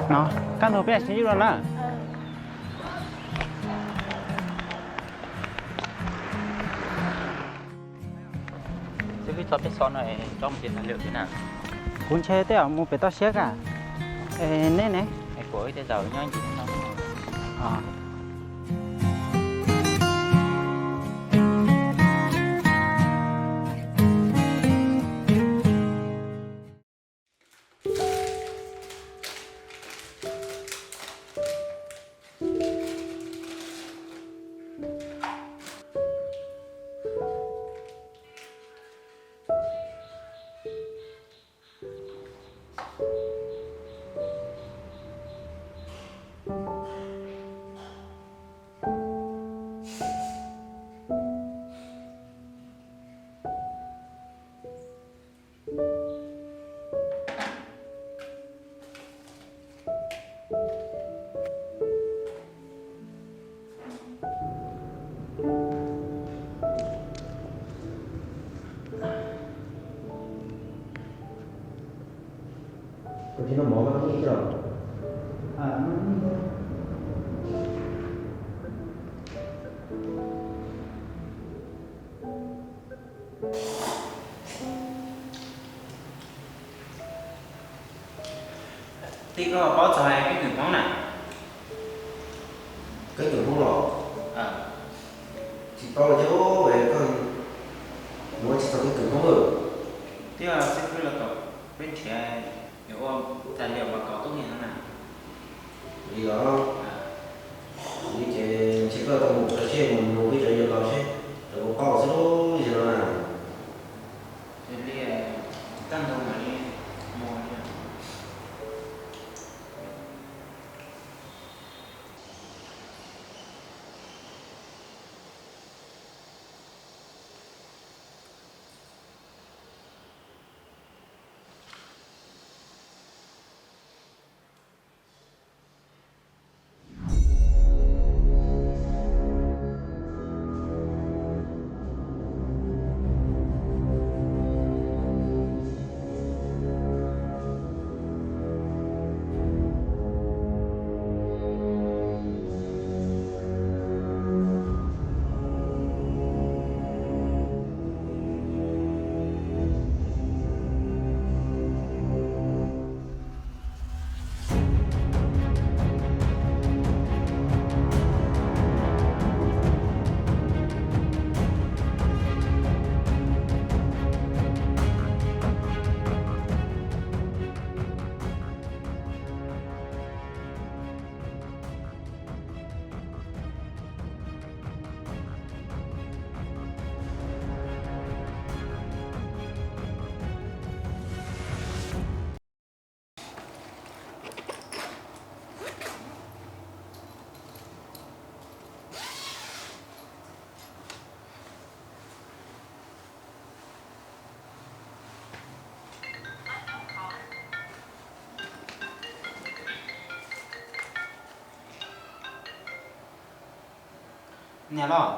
No, kaj ntug peb sib ntsib dua na. Xib fwb, tso peb xov no es rov mus nrhiav tài liệu xwb na. Kuv ntshe tej zaum mus pem toj siab kawg. Es neb ne? Es kuv ib tej zaum nyob ncig no. Tij, koj paub txog keeb kwm Hmoob na? Keeb kwm Hmoob los? Tsis paub thiab, koj mus ua tsis txog keeb kwm Hmoob. Twb yog xib fwb los kom peb nrhiav yuav ua tài liệu báo cáo tốt nghiệp no na. Li los, li ces ntshe koj tau mus tso seb, mus mus peb cov yuav los seb, cov ua paub xwb lub yog no na. Li, kaj ntug mam li mus. Niam los,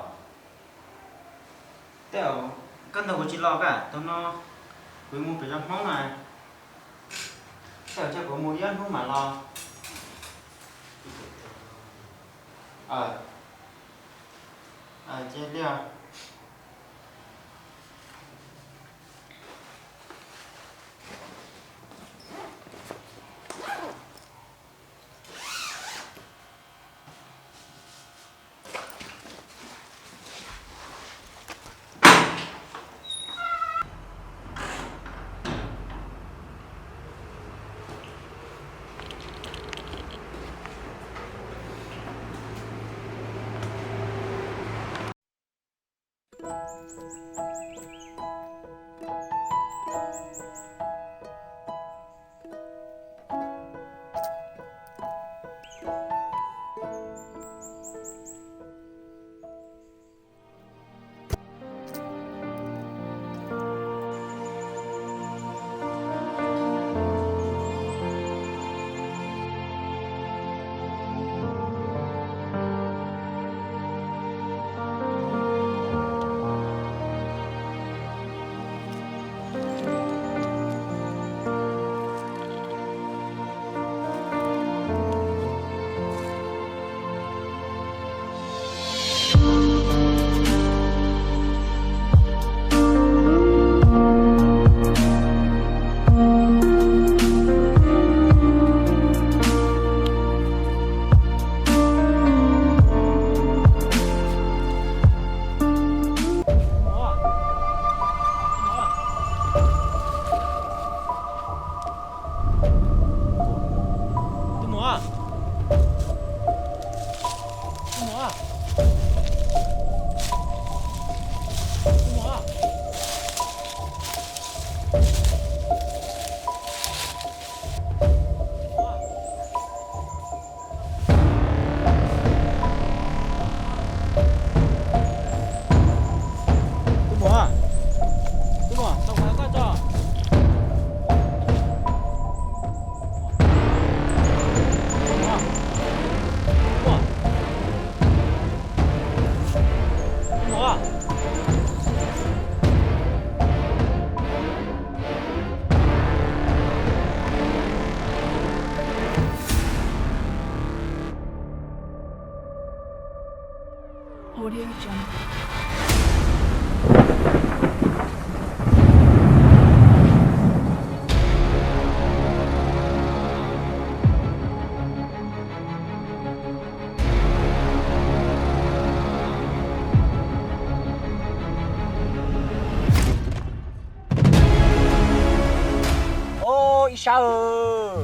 tej zaum kaj ntug kuv tsis los kawg, tus no kuv yuav mus pem zos Hmoob na, tej zaum cia kuv mus ib ob hnub mam los. Cia li os. Ib sab,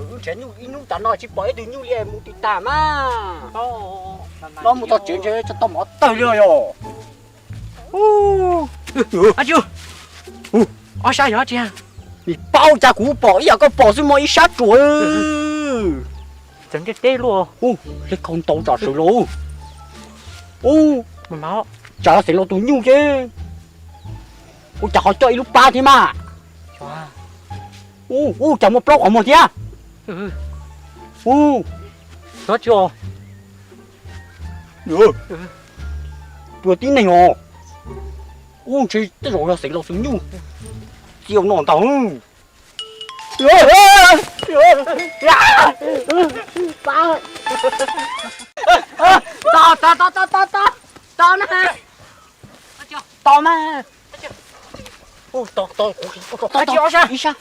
wb nrhiav nyuj ib hnub tas no tsis pom ib tug nyuj li, mus twg tag mas. Los mus txog tsev ntshe tsis tau mov tawg li yog. Ob sab yog tsi? Nim paub cas kuv pom ib yam koj pom xwb mas ib sab tsuas. Teb teb luaj. Ua li koj ntau tsam sawv los. Ua, tsam xeev laus tus nyuj ces ua cas ho coj ib lub plab thiab mas. Ua, ua cas muaj plaub qhov muag thiab. Ua, ua tib neeg os. Ua ntshe tej zaum yog xeev laus tus nyuj. Txiv no ntag. Tos, tos, tos, tos, tos, tos na. Tos mas. Ib sab,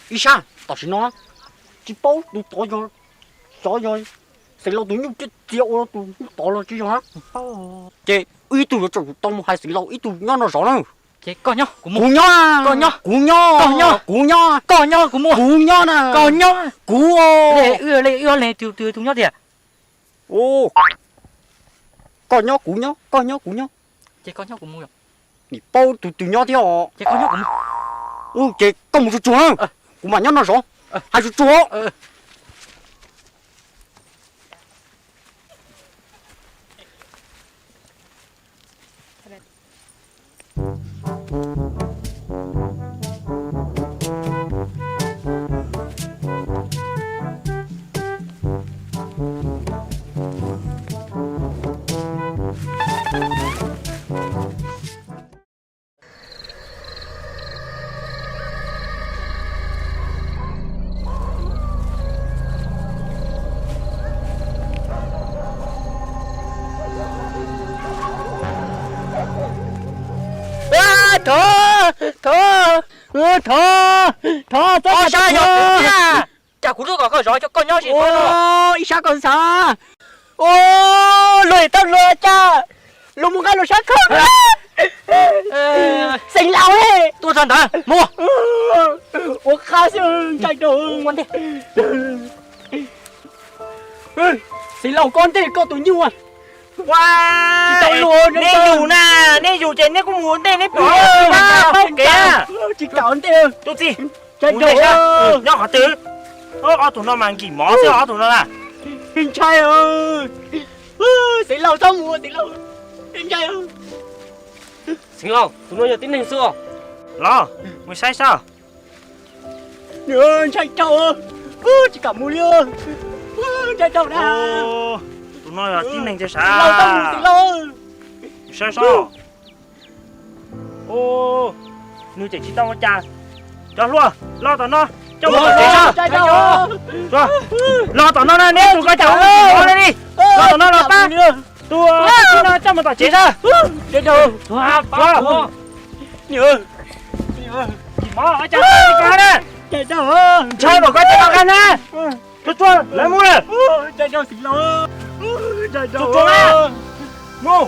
ib sab, tam sim no tsis paub tus tod yog, xyov yog xeev laus tus nyuj txiav ua tus tod los tsis yog. Ces wb ib tug yuav tsum tau mus hais xeev laus, ib tug nyob no zov na. Kuv nyob, kuv nyob, kuv nyob, kuv nyob, kuv nyob, kuv nyob na, kuv, tus nyob tiag. Koj nyob, kuv nyob, koj nyob, kuv nyob. Nim paub tus twg nyob thiab os. Ces koj mus tsuag tsuag na, kuv mam nyob no zov. Hais tsuag tsuag. Thov, thov, thov, thov, txhob, cas kuv twb kom koj zov, koj nyob sim ko. Ib sab koj xav. Luag tau luag cas, luag mus nqa luag sab kho. Xeev laus, tuaj txog ntawd mus. Ua qab xwb, ntshai rau. Xeev laus, koj ntej koj tus nyuj. Tsis tau luag, nej yug na, nej yug ces nej kuj mus ntej, nej pom paub kev. Tsis kam ntej. Tus txiv, nyob qhov twg? Ob tug no mas nkim mov xwb, ob tug no na. Ntshai. Xeev laus, txhob mus, xeev laus, ntshai. Xeev laus, tus no yog tib neeg xwb. Los, mus saib saib. Ntshai dhau, tsis kam mus li. Ntshai dhau na. Tus no yog tib neeg ces sav. Xeev laus, txhob mus, xeev laus. Mus saib saib. Nws tseem tsis tau ua cas. Cov hluas, los tom no, coj mus tom tsev saib. Los tom no na, neb tus ko cas ua li. Los tom no los pab tus txiv no coj mus tom tsev saib. Ntshaw kom koj tsev ko qab na. Tsuag tsuag, lawv mus lawm. Tsuag tsuag na. Mus.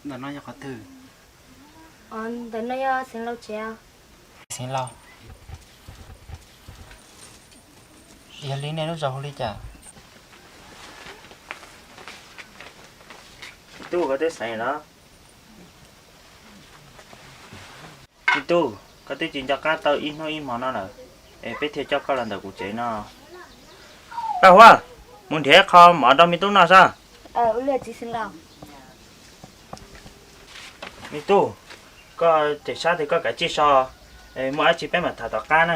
Ntawm no yog qhov twg? Ntawm no yog Xeev Laus tsev. Xeev Laus, yog li nej lub zos hu li cas? Me tub, koj twb xeev los? Me tub, koj twb tsis nco qab tau ib hnub ib hmo no lawm, es peb thiaj coj koj los ntawm kuv tsev no. Paj Huab, mus nrhiav qho mov rau me tub noj saib. Me tub, koj tseem sab twg koj kav tsij so, muaj dab tsi peb mam tham tom qab na.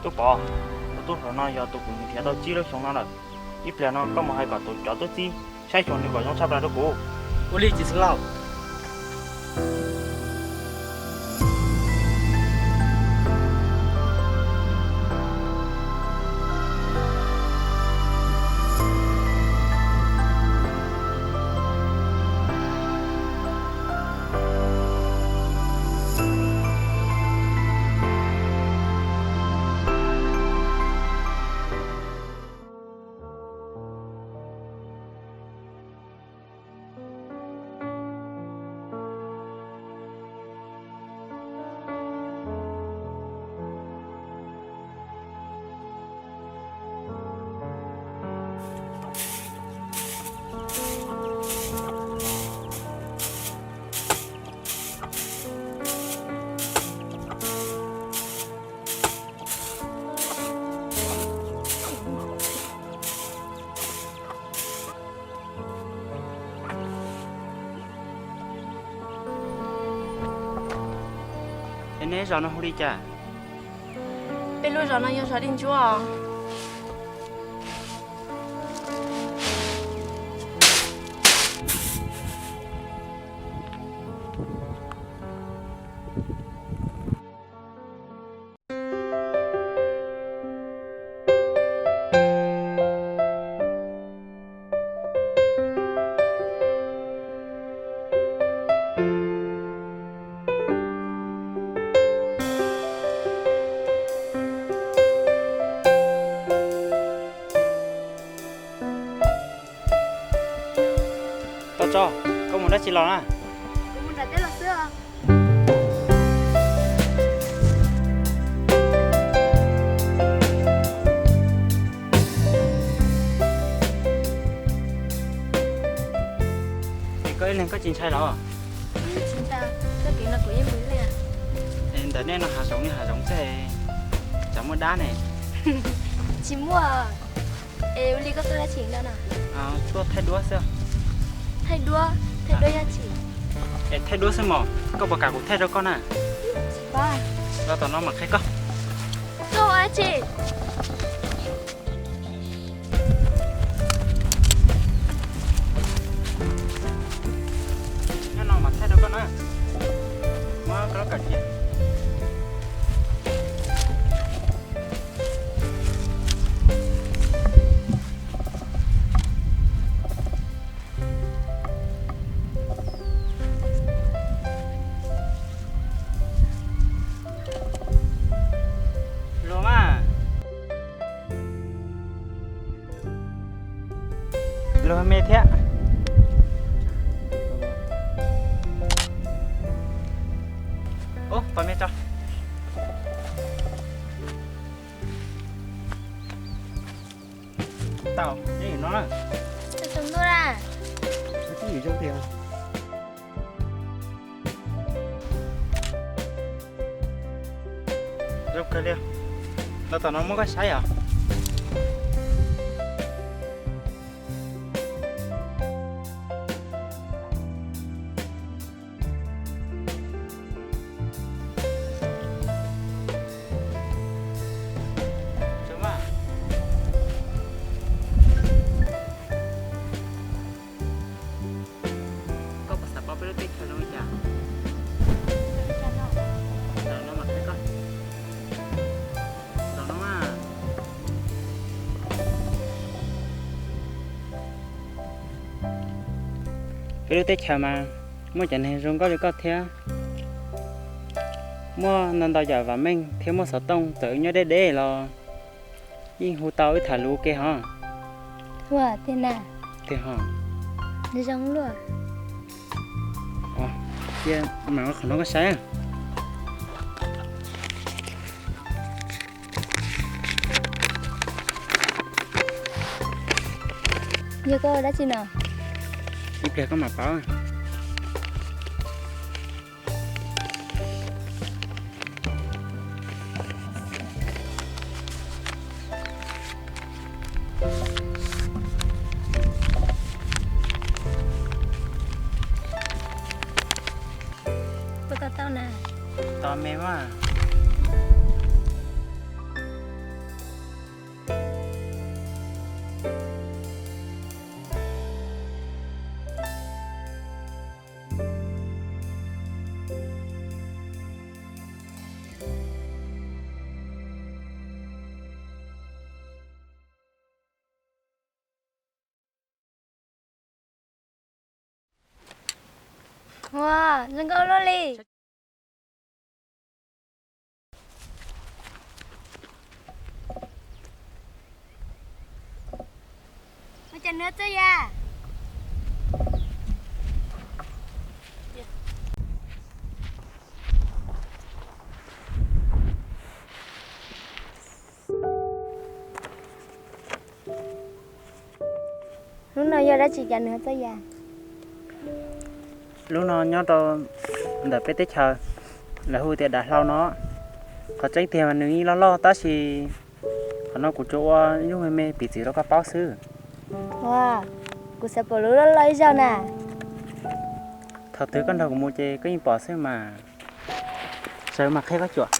Tub Pov, tus tub hluas no yog tus kuv nrhiav tau tsib lub xyoo no lawm. Ib pliag no koj mus hais kom tus cov tub txib saib xyuas nws kom zoo tshaj plaws rau kuv. Ua li txiv xeev laus. Es neb zos no hu li cas? Peb lub zos no yog zos Dej Ntsuab. Tau tso, koj mus dab tsi los na? Kuv mus nram teb los xwb. Es koj ib leeg koj tsis ntshai los? Tsis ntshai, txoj kev no kuv yeej mus ib leeg. Es ntawm nej no hav zoov li hav zoov xwb, tsam muaj dab ne. Tsis muaj. Es ua li koj tuaj dab tsi no na? Tuaj thaij duab xwb. Thaij duab? Thaij duab yog tsi? Es thaij duab xwb mos, koj puas kam kuv thaij rau koj na? Los tom no mam qhia koj. Koj ua dab tsi? Nyob no mam thaij rau koj na. Muab koj lub kawm cia. Luag mas. Luag me thiab. Ub, pab me tso. Tau, nyob no na. Tau tus ntuj na. Twb ywm zoo tiag. Zoo kawg li. Los tom no muab koj saib os. Koj puas xav paub peb lub teb chaws zoo li cas? Zaum no mas qhia koj. Zaum no mas. Peb lub teb chaws mas muaj cov neeg zoo nkauj li koj thiab, muaj ntau ntau yam vam meej thiab muaj xov tooj, txawm wb nyob deb deb los yeej hu tau wb tham lus ua ke hos. Ua tiag na. Tiag hos. Zoo luaj. Cia mam qhov no koj saib. Yog koj ua dab tsi no? Ib pliag koj mam paub. Puas tau tau na? Tau me mas. Ua, zoo nkauj luaj li. Ua cas nws txawj ya? Lub no yog dab tsi cas nws ho txawj ya? Lub no nyob rau ntawm peb teb chaws, lawv hu tias dav hlau no. Qhov tseeb tiag mas nws yeej loj loj tab sis qhov no kuv tsuas ua ib lub me me piv txwv rau koj paub xwb. Ua, kuv xav pom lub loj loj ib zaug na. Thaum twg koj nrog kuv mus ces koj yeej pom xwb mas. Sawv mas qhia koj cuam.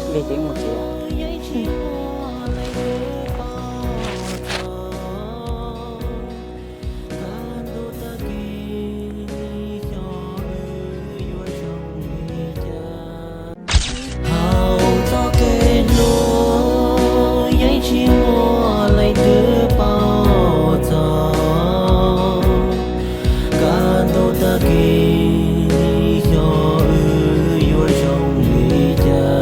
Li ces mus txiv. Hauv txoj kev hlub yeej tsis muaj leej twg paub txog, kaj ntug tag kis xyov wb yuav zoo li cas.